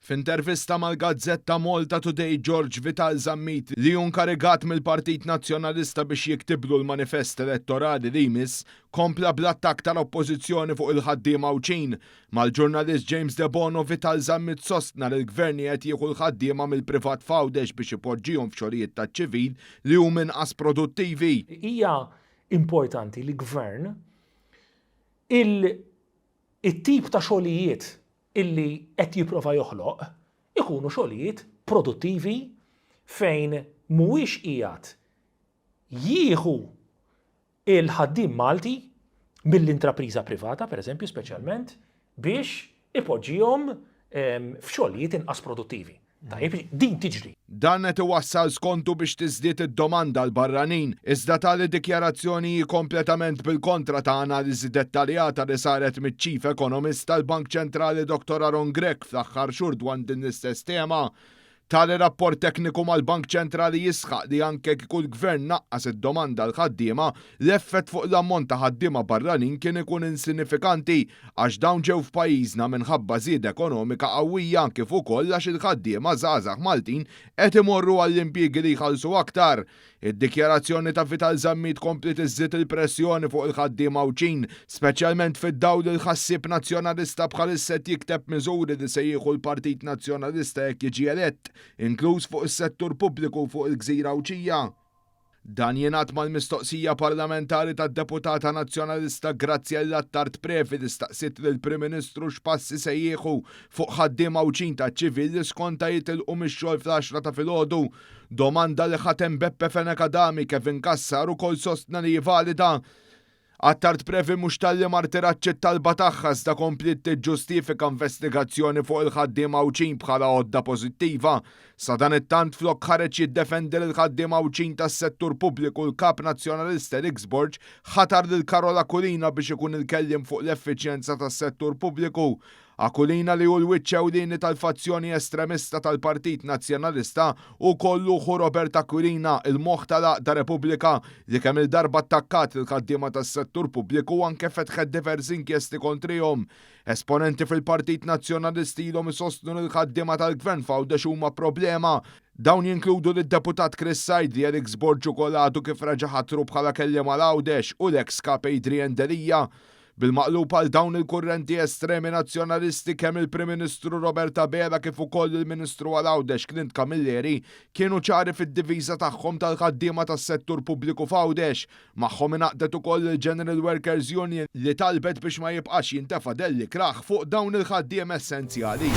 F'intervista mal-gazzetta Malta Today George Vital Zammit li hu nkarigat mill-Partit Nazzjonalista biex jiktiblu l-manifest elettorali li jmiss, kompla bl-attakk tal-Oppożizzjoni fuq il-ħaddiema Għawdxin. Mal-ġurnalist James Debono Vital Zammit sostna li l-Gvern qiegħed jieħu l-ħaddiema mill-privat f'Għawdex biex ipoġġihom f'xogħlijiet taċ-ċivil li huma inqas produttivi. Hija importanti li gvern il-tip ta' xogħlijiet illi qed jipprova joħloq ikunu xogħlijiet produttivi fejn mhuwiex qiegħed jieħu il-ħaddiem Malti mill-intrapriża privata, pereżempju, speċjalment, biex ipoġġihom f'xogħlijiet inqas produttivi. Tajjeb, din tiġri. Dan qed iwassal skontu biex tiżdied id-domanda għall-barranin, iżda tali dikjarazzjoni hi kompletament bil-kontra ta' analiżi dettaljata li saret miċ-Chief Economist tal-Bank Ċentrali Dottor Aaron Grech fl-aħħar xhur dwan din l-istess tema. Tali rapport tekniku mal-Bank Ċentrali jisħaq li anke kieku l-Gvern naqqas id-domanda għall-ħaddiema, l-effett fuq l-ammont ta' ħaddiema barranin kien ikun insinifikanti għax dawn ġew f'pajjiżna minħabba żieda ekonomika qawwija kif ukoll għax il-ħaddiema żgħażagħ Maltin qed imorru għall-impjiegi li jħallsu aktar. Id-dikjarazzjoni ta' Vital Zammit kompliet iżżid il-pressjoni fuq il-ħaddiema Għawdxin, speċjalment fid-dawl li l-ħassieb Nazzjonalista bħalissa qed jikteb miżuri li se jieħu l-Partit Nazzjonalista jekk jiġi elett, inkluż fuq is-settur pubbliku u fuq il-gżira Għawdxija. Dan jingħad mal-mistoqsija parlamentari tad-Deputata Nazzjonalista Graziella Attard Previ li staqsiet lill-Prim Ministru x'passi se jieħu fuq ħaddiema Għawdxin taċ-ċivil li skontha jitilqu mix-xogħol fl-għaxra ta' filgħodu. Domanda li ħatem Beppe Fenech Adami, Kevin Cassar ukoll sostna li hi valida. Attard Previ mhux talli ma rtiratx it-talba tagħha iżda kompliet tiġġustifika investigazzjoni fuq il-ħaddiema Għawdxin bħala għodda pożittiva. Sadanittant flok ħareġ jiddefendi lill-ħaddiema Għawdxin tas-settur pubbliku l-Kap Nazzjonalista Alex Borg ħatar lil Karol Aquilina biex ikun il-kelliem fuq l-effiċjenza tas-settur pubbliku. Aquilina li hu l-wiċċ ewlieni tal-fazzjoni estremista tal-Partit Nazzjonalista hu kollu ħu Robert Aquilina, il-moħħ tal-għaqda Repubblika li kemm-il darba attakkat lill-ħaddiema tas-settur pubbliku u anke fetħet diversi inkjesti kontrihom. Esponenti fil-Partit Nazzjonalist ilhom isostnu li l-ħaddiema tal-Gvern f'Għawdex huma problema. Dawn jinkludu lid-Deputat Chris Said li Alex Borg ukoll għadu kif reġa' ħatru bħala kelliem għal Għawdex u l-eks Kap Adrian Delia. Bil-maqlub għal dawn il-kurrenti estremi nazzjonalisti kemm il-Prim Ministru Robert Abela kif ukoll il-Ministru għal Għawdex Clint Camilleri kienu ċari fid-diviża tagħhom tal-ħaddiema tas-settur pubbliku f'Għawdex. Magħhom ingħaqdet ukoll il-General Workers Union li talbet biex ma jibqax jintefa' dell ikrah fuq dawn il-ħaddiema essenzjali.